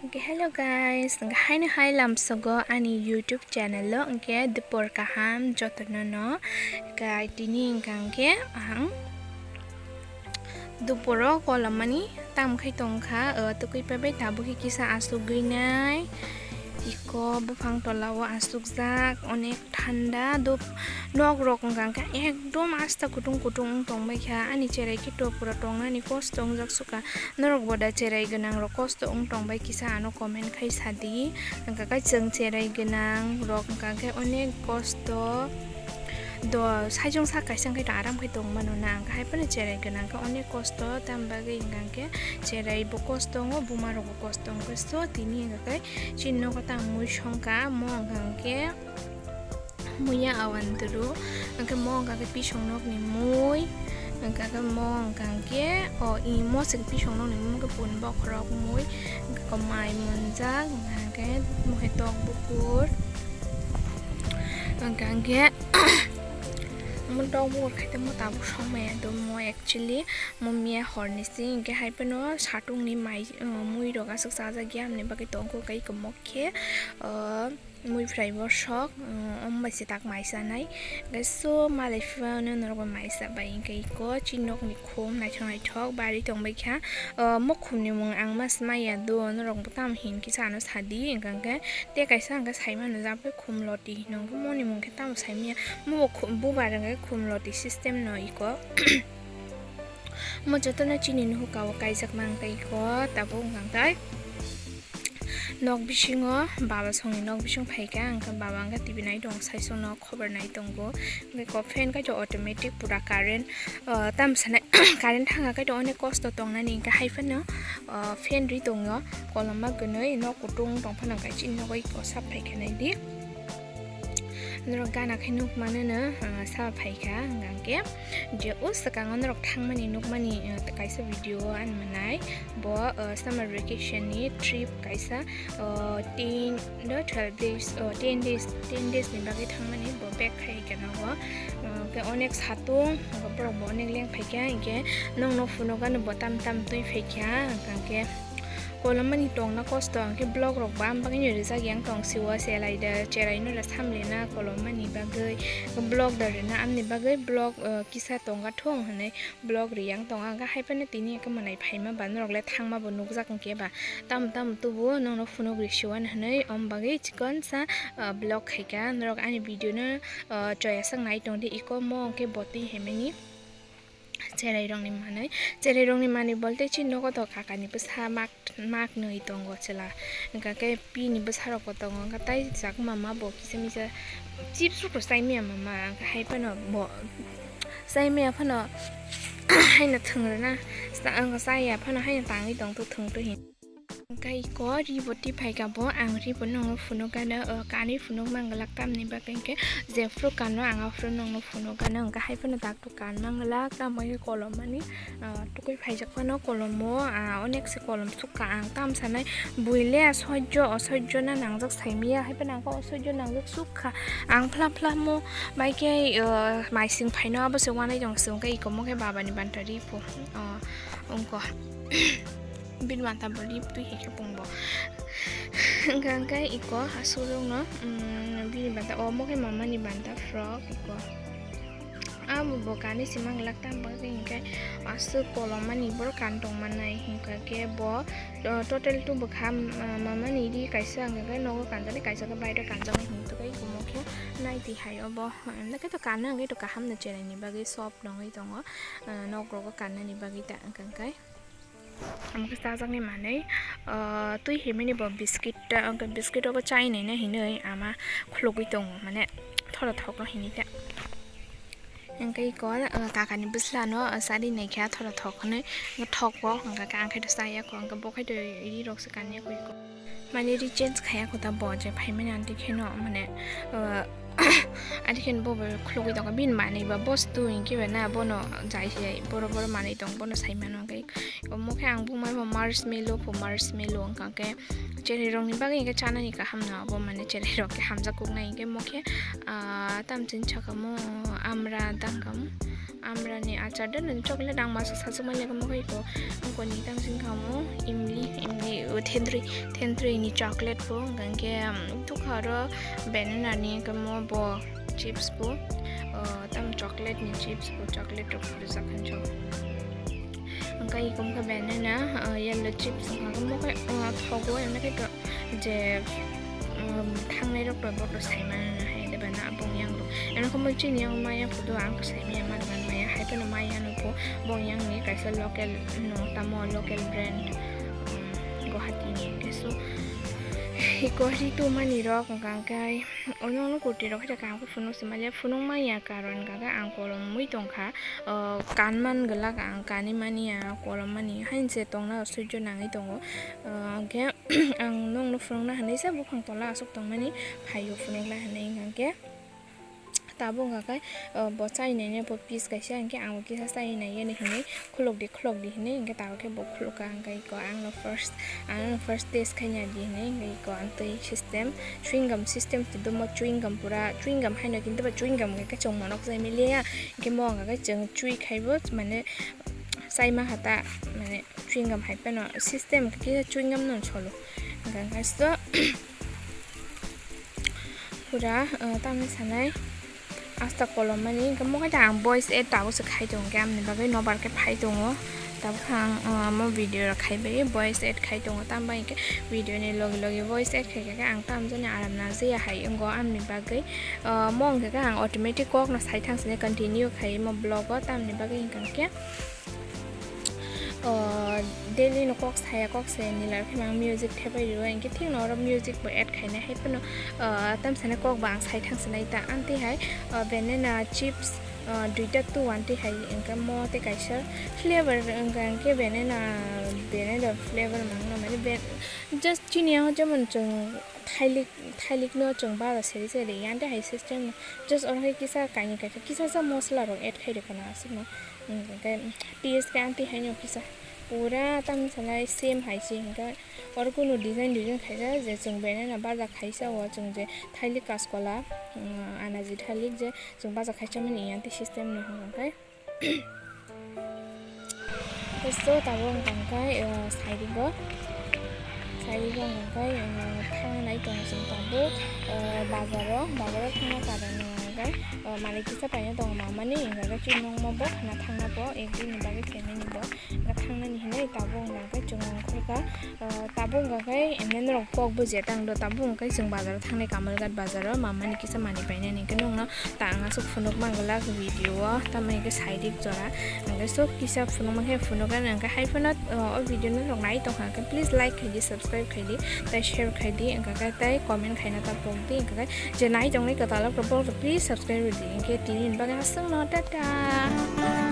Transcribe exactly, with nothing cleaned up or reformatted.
Hwnkhe hello guys, hwnkhe haino hai lamsogo ani YouTube channel o, hwnkhe dupor kaham jotono no. Hwnkhe tini hwnkha hwnkhe ang duporo kolomani tam khai tongkha, o, tukui paibai tabukhe kisa asugwi nai. Iko buphang tola o asukjak, onek thanda, dup nok rok hwnkha hwnkhe ekdom asta kutung kutung wng tongbai kha. Ani cherai khe to pura tongnani kosto wngjak sukha. Norok bo da cherai gwnang rok kosto wng tongbai kisa ano comment khai sadi. Hwnkha khe chwng cherai gwnang rok hwnkha khe onek kosto do saichung sak kaisa hwnkhe to aram khai tong mano na, hwnkha hai phano cherai gwnang khe onek kosto, tam bagwi hwnkha khe cherai bo kosto wngo, buma rok bo kosto wngkhe. So tini hwnkha khe chini nogo tang mui songkha, mo hwnkha khe muya awandru, hwnkhe mo hwnkha khe pisong nokni mui, hwnkha khe mo hwnkha khe o i mo se pisong nokni mui hwnkhe pun bokhorok mui, hwnkha khe mai munjak, hwnkha khe mo khe tok bukur, hwnkha khe mo tok bukur khai tongmo tabuk song maya do mo actually mo miya horni si hwnkhe hai phano satungni mai, uh, mui rok aswk chajak ya hwnwi bagwi tongkho khe iko mo khe, uh, mui phrai borsok, um, omo bai se tak mai chanai. Hwnkhe so malai phano norok bai mai cha bai hwnkhe iko chini nokni khum naithok naithok barwi tongbai kha. Uh, mo khumni mung ang ma swmai ya do, norok bo tamo hin kisa ano sadi, hwnkha hwnkhe tei kaisa hwnkhe sai mano jabwi khum loti hino, hwnkhe moni mung khe tamo sai manya. Mo bo khum, bubar hwnkhe khum loti system no iko. Mo jotono chini nuhukao kaijak mang tei iko tabuk hwnkha hwnkhe. Nok bisingo baba songni nok bising phaikha, hwnkhe baba hwnkhe T V nai tong, saichung nok khobor nai tongo. Hwnkhe ko fan kaitor automatic pura current, uh, tam sanai current thanga kaitor onek kosto tongnani, hwnkhe hai phano, uh, fan ri tongo, koloma gwnwi nok kutung tong phano hwnkhe chini nogo iko sap phaikha nai di. Norok gana khai nuk mano no, ah, sa phaikha hwnkha khe je o swkango norok thangmani nukmani, ah, kaisa video o ani mwnai bo, ah, summer vacation ni trip kaisa, ah, ten do twelve days, ah, ten days, ten days ni bagwi thangmani bo bag khai khe nogo, ah, khe onek satung borok bo onek leng phaikha, hinkhe nokno phunukgano bo tam tam twi phaikha hwnkha khe. Kolomani tongna kosto, hwnkhe block rok bo am bagwino rijak yang tong sio, se laida cherai no da samlena kolomani bagwi, block da rwna amni bagwi block, uh, kisa tonga thung hwnwi block ri yang tongo. Hwnkhe hai phano tini hwnkhe mwnai phaima ba norok le thangma bo nukjak hwnkhe ba tamo tamo tubuo nokno phunuk ri sio hwnwi om bagwi chikon sa, uh, block khaika. Norok ani video no, uh, choya sak nai tong di, iko mo hwnkhe botwi hemeni. Cherai rokni manwi, cherai rokni manwi bolte chini nogo to kakani bwsa mak, mak nwi tongo chwla, hwnkha khe pini bwsa rok bo tongo, hwnkha tai chakma ma bo kisa misa chips rok chai maya mama, hwnkha hai phano bo chai maya phano haino thwng rwna, chaya phano haino tangwi tongthu thwngthu hin. Hwnkhe iko ribo twi phaikha bo, ang ribo nokno phunukgano, o, kanwi phunuk manglak tamni bagwi hwnkhe jephru kano ang aphuru nokno phunukgano, hwnkhe hai phano dakto kan manglak, tamo khe kolomani, o, tukui phaijak phano kolomo, a, onek se kolom sukha ang tam sanai, buile asoijo, osoijo na nangjak saimaya, hai phano ang khe osoijo nangjak sukha, ang phla phla mo bai khe, o, maising phaino abo se wanai tong se, hwnkhe iko mo khe babani banta ripo, o, wngkha. Bini banta bo lip twi hai khe pung bo. Hwnkha hwnkhe iko aswk rokno, mm, bini banta, omo khe mamani banta frock iko. Amo bo kanwi se manglak tam bagwi hwnkhe aswk kolomani borok kan tong mannai hwnkha khe bo, uh, total two bwkha, uh, mamani ri kaisa hwnkha khe nogo kanjaknai kaisa khe bairo kanjaknai hwnkha khe iko mo khe naidi hai obo hwnkhe to kanna hwnkhe to kaham no cherai ni bagwi soft nongwi tongo, uh, nok rogo kanna ni bagwi ta hwnkha khe. Ang khe chajaknai manwi, ah, twi himani bo biscuit ta, ang khe biscuit obo chai naina hinwi ama khulugwi tongo, mane thora thokno hinwi khe. Hwnkhe iko, ah, kakani bwsla no, ah, chari naikha thora thok hinwi, hwnkhe thok bo, hwnkhe ang khe to chaya kho, hwnkhe bo khe to ri rok se kanya kho iko. Mane ri change khaya kho ta bo je phaimani aunty kheno, mane, ah, Ari khe bo bo khulugwi tongkha, bini manwi ba bostu hinkhe ba na bono jai se boro boro manwi tong bono sai mano hwnkhe. Omo khe ang bumai bo marshmallow pho, marshmallow wngkha khe cherry rokni bagwi hinkhe chanani kaham no abo, mane cherry rok khe hamjak kuknai hinkhe mo khe, ah, tamchini sakamo amra dangkam, amrani achar do nini chocolate ang masa sasuk mali kamo khe iko wngkoni tamchini kamo imli, imli, o, thendri, thendri ni chocolate bo wngkha khe, um, tukha aro banana ni kamo bo chips bo, uh, tam chocolate ni chips bo, chocolate rok rijak khe chong. Wngkha iko wngkha banana, uh, yellow chips wngkha khe mo khe, uh, thogo emna khe to je, um, thangnai rok to boto sai mano na hai de bana bong yang rok. Eno khe mo chini yang maya photo ang to sai maya ma man maya hai phano maya no pho bong yang ni kaisa local no tamo local brand, um, Guwahati ni. Hwnkhe so, i Guwahati tongmani rok hwnkha khe, ono, ono kurti rok khe kaham khe phunuk se manya, phunuk manya karon hwnkha khe ang kolomwi tongkha, o, kanman glak ang, kanwi manya, kolom mani, hainse tongna suijo nangwi tongo. O, hwnkhe ang nokno phunukna hinwi se buphang tola aswk tongmani phaio phunukna hinwi hwnkha khe. Tabuk hwnkha khe, o, bo chai naina bo piece kaisa, hinkhe ang bo kisa chai naiya ni hinwi khuluk di, khuluk di hinwi, hinkhe tabuk khe bo khuluk kha, hinkhe iko ang no first, ang no first taste khai nai di hinwi, hinkhe iko ang twi system, chewing gum system twi domo, chewing gum pura, chewing gum haino kintu ba chewing gum hwnkhe chwng monok jai mili ya, hinkhe mo hwnkha khe chwng chew khai bo, mane chai ma kha ta, mane chewing gum hai phano system khe chewing gum no solo, hwnkha khe so. Pura, uh, tamni sanai asta kolom mani, hwnkhe mo khe ang voice add tabuk se khai tongo, hwnkhe amni bagwi nobar khe phai tongo. Tabuk khe ang, uh, mo video rok khai bai voice add khai tongo, tamo bai hwnkhe video ni logi logi voice add khai khe ang tamo jani aram najiya hai wngo amni bagwi. Uh, mo hwnkhe khe ang automatic kok no sai thang sini continue khai mo vlog o, tamni bagwi hwnkhe. O, daily no kok saya, kok saya ni lar khe ang music thepai rw, hinkhe thik no oro music bo add khainai hai phano, o, tam sana kok bo ang sai thang sanai ta. Amtwi hai, o, banana chips, o, duita tu, amtwi hai hinkhe mo tei kaisa flavor wngkha hinkhe banana, banana flavor mangno mane ben-, just chini o jemon chwng thailik, thailik no chwng bara seri seri yante hai system no just oro hai kisa kainwi kaisa kisa sa mosla rok add khai rw kha na aswk no. Hinkhe taste khe amtwi haino kisa pura tamni sanai same hai se, hinkhe oro kunu design design khaijak je chwng banana baja khaisa o chwng je thailik kaskola, um, anaji thailik je chwng baja khaisa mani yante system no hwnkhe. So tabuk wngkha khe, uh, sairik o, sairik o wngkha khe, uh, thangna nai tongo chwng tabuk, uh, bazaro, bazaro thangna karon wngkha khe, uh, manwi kisa paina tongo mamani, wngkha khe chini nokma bo khna thangna bo ek din ni bagwi phaimani bo. Wngkha thangnani hinwi tabuk wngkha khe chwng ongkhorkha, uh, tabuk wngkha khe emne norok kok bujiya tang do, tabuk wngkha khe chwng bazaro thangnai Kamalghat bazaro mamani kisa manwi painani hwnkhe nokno ta ang aswk phunuk man glak video o, tamo hwnkhe sairik jora, hwnkhe sok kisa phunuk mankhe phunuk rani hwnkhe hai phano, uh, o video norok nai tongkha hwnkhe please like khaidi, subscribe khaidi, tei share khaidi, wngkha khe tei comment khaina ta pokdi, wngkha khe je nai tongnai kwtal rok please subscribe rwdi, hwnkhe tini ni bagwi aswkno, tata.